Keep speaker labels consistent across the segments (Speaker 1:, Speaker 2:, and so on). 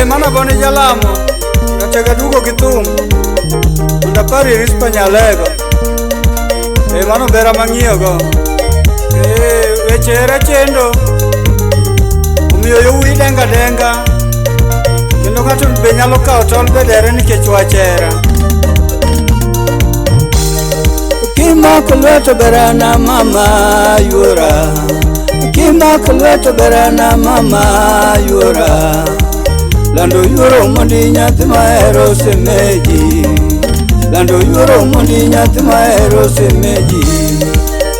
Speaker 1: Mana boni jalamo Katega dugo gi thum mondo apari Rispa Nyalego. Mano bera mang'iyogo. Weche hera chendo omiyo yowuoyi denga denga kendo ng'ato be nyalo kawo tol be dere nikech wach hera. Kimako lweto berana mama yuora, kimako lweto berana mama yuora, lando yuoro mondi nyathi mahero semeji, lando yuoro mondi nyathi mahero semeji.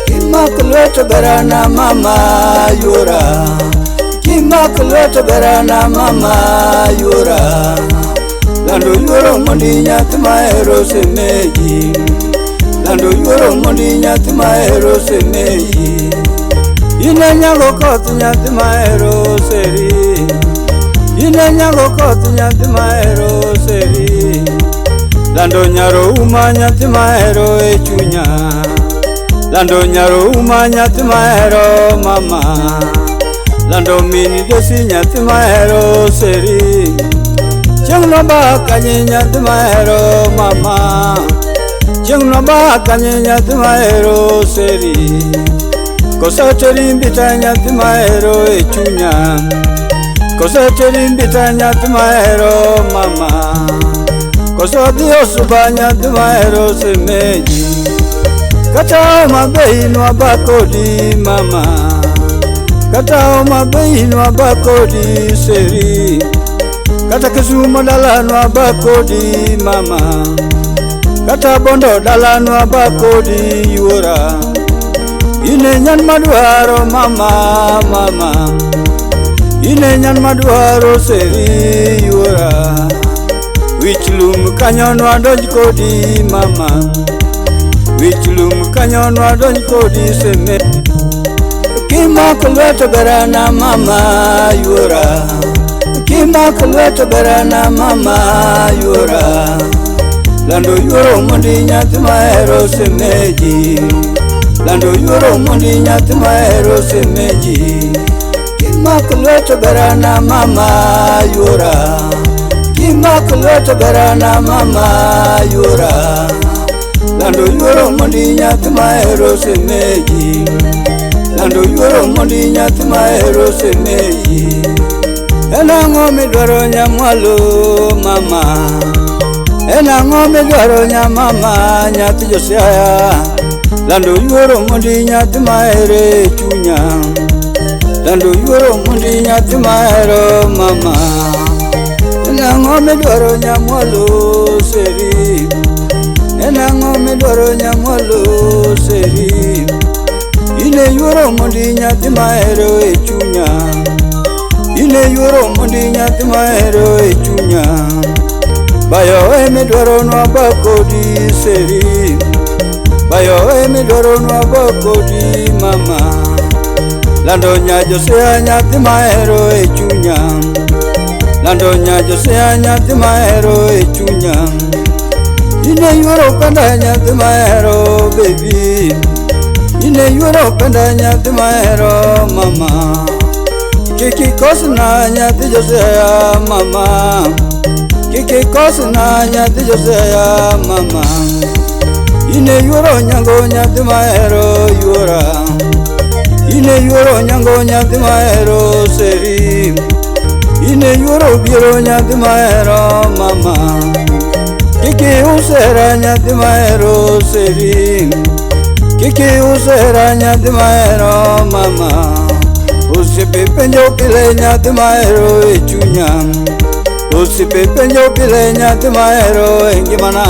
Speaker 1: Kimako lweto berana mama yuora, kimako lweto berana mama yuora, lando yuoro mondi nyathi mahero semeji, lando yuoro mondi nyathi mahero semeji. Ine nyango koth nyathi mahero seri, ine nyango koth nyathi mahero seri, lando nyaro uma nyathi mahero e chunya, lando nyaro uma nyathi mahero mama, lando mini desi nyathi mahero seri, chieng' no ba kanye nyathi mahero mama, chieng' no ba kanye nyathi mahero seri, koso teri mbita nyathi mahero e chunya, koso teri mbita nyathi mahero mama, koso dhi osuba nyathi mahero semeji, kata Homa Bay nwa ba kodi mama, kata Homa Bay nwa ba kodi seri, kata Kisumu dala nwa ba kodi mama, kata Bondo dala nwa ba kodi yuora. Ine nyan madwaro mama mama, ine nyan madwaro seri yuora, wich lum kanyo nwa donj kodi mama, wich lum kanyo nwa donj kodi seme. Kimako lweto berana mama yuora, kimako lweto berana mama yuora, lando yuoro mondi nyathi mahero semeji, lando yuoro mondi nyathi mahero semeji. Kimako lweto berana mama yuora, kimako lweto berana mama yuora, lando yuoro mondi nyathi mahero semeji, lando yuoro mondi nyathi mahero semeji. En ang'o midwaro nyamwalo mama, en ang'o midwaro nyamama nyathi Josiah, lando yuoro mondi nyathi mahero e chunya, lando yuoro mondi nyathi mahero mama. En ang'o midwaro nyamwalo seri, en ang'o midwaro nyamwalo seri, ine yuoro mondi nyathi mahero e chunya, ine yuoro mondi nyathi mahero e chunya. Bayo emidwaro nwa ba kodi seri, bayo emidwaro nwa ba kodi mama, lando nya Josiah nyathi mahero e chunya, lando nya Josiah nyathi mahero e chunya. Ine yuoro penda nyathi mahero baby, ine yuoro penda nyathi mahero mama, kik ikosna nyathi Josiah mama, kik ikosna nyathi Josiah mama. Ine yuoro nyango nyathi mahero yuora, ine yuoro nyango nyathi mahero seri, ine yuoro biero nyathi mahero mama, kik iusera nyathi mahero seri, kik iusera nyathi mahero mama. Osiepe penjo pile nyathi mahero e chunya, osiepe penjo pile nyathi mahero e ngimana.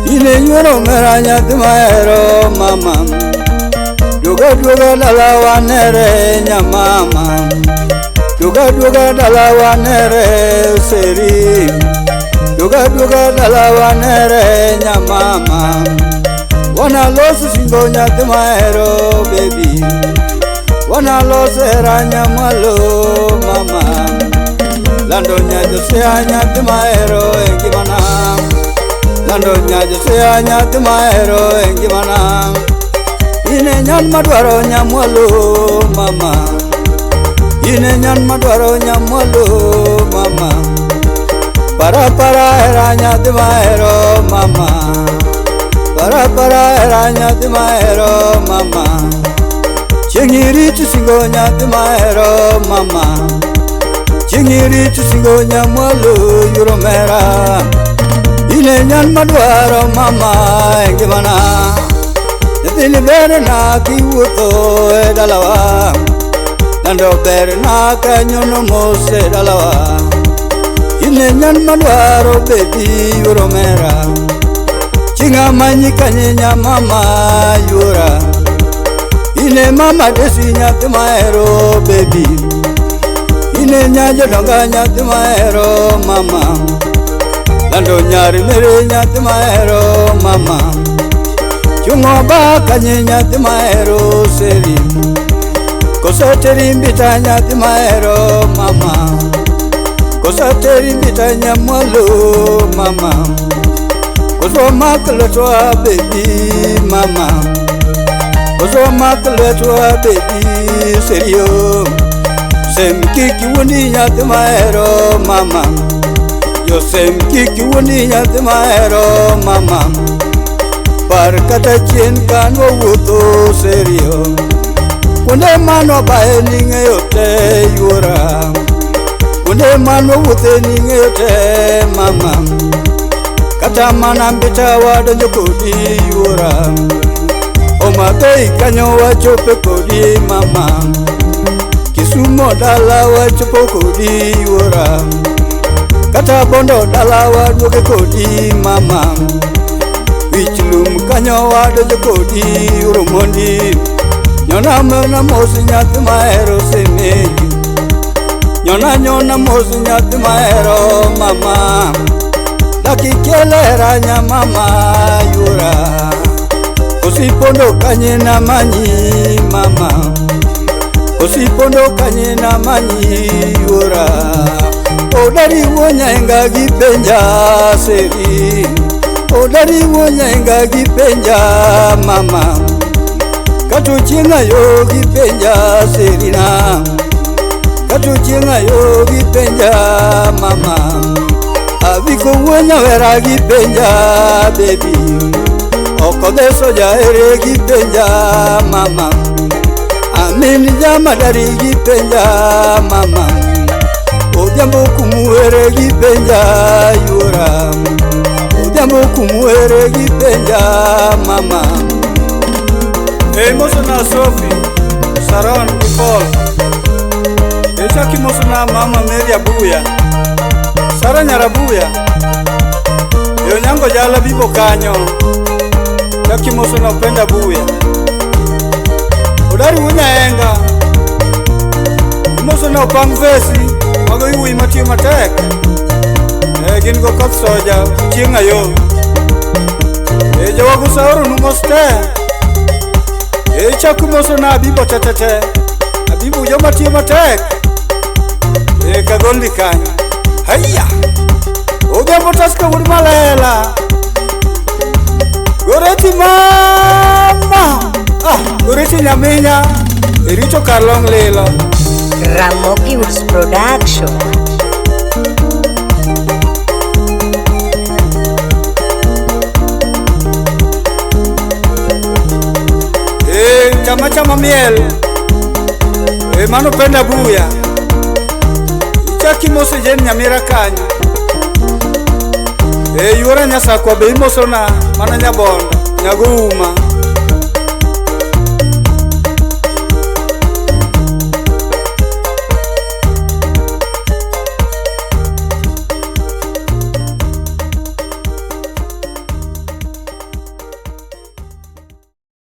Speaker 1: Ine yuoro mera nyathi mahero mama, duoga duoga dala wanere nyamama, duoga duoga dala wanere seri, duoga duoga dala wanere nyamama. Wana loso singo nyathi mahero baby, wana loso hera nyamwalo mama, lando nya Josiah nyathi mahero e ngimana, lando nya Josiah nyathi mahero e ngimana. Ine nyan madwaro nyamwalo mama, Ine nyan madwaro nyamwalo mama. Para para hera nyathi mahero mama. Para para hera nyathi mahero mama. Chieng' irito singo nyathi mahero mama. Chieng' irito singo nyamwalo yuro mera. Ine nyan madwaro mama e ngimana. Nyathini berna kiwuotho e dalawa. Nando berna kanyono mos e dalawa. Ine nyan madwaro bebi yuro mera. Chieng' amanyi kanye nyamama yura. Ine mama desi nyathi mahero bebi. Ine nya jodonga nyathi mahero mama. Lando nyari mere nyathi mahero mama. Chungo ba kanye nyathi mahero seri. Koso teri mbita nyathi mahero mama. Koso teri mbita nyamwalo mama. Koso mak lwetwa bebi mama. Koso mak lwetwa bebi serio. Sem kik iwuondi nyathi mahero mama. Yo sem kik iwuondi nyathi mahero mama. Par kata chien kan wawuotho serio. Kuonde manwabaye ning'eyo te yuora. Kuonde manwawuothe ning'eyo te mama. Kata mana mbita wadonjo kodi yuora. Homa Bay kanyo wachope kodi mama. Kisumo dala wachopo kodi yuora. Kata Bondo dala waduoge kodi mama. Wich lum kanyo wadonjo kodi yuromondi. Nyona mona mos nyathi mahero semeji. Nyona nyona mos nyathi mahero mama. Dakikelera nyamama yura. Kosipondo kanye na manyi mama. Kosipondo kanye na manyi yura. Odari wonyenga gi penja seri. Odari wonyenga gi penja mama. Kato chieng' ayo gi penja serina. Kato chieng' ayo gi penja mama. Abiko wuonya wera gi penja baby. Okodheso jahere gi penja mama. Amin jamadari gi penja mama. Odhiambo kumuhere gi penja yuora. Odhiambo kumuhere gi penja mama. Ei mosona Sophie, Saron gi Paul. Echaki mosona mama Mary Abuya. Sara Nyarabuya. E Onyango jala bibo kanyo. Chaki mosona Upenda Buya. Odari wunya enga. Mosona Opang Vesi. Mago iwuoyi matiyo matek. E gin go koth soja chieng' ayo. E jowagusa oronu mos te. E chako mosona Abibo tetete. Abibo joma tiyo matek. E kagolni kanyo. Haiya! Odhiambo Tusker wuod Malela. Goreti mama! Ah, Goreti nyaminya. Irito kar long lilo.
Speaker 2: Ramogi Woods Production.
Speaker 1: E chama chama miel. E mano Penda Buya. Ichaki mose jen nyamira kanyo. E yuora nyasakwa be imosona mana nyabondo nyagouma.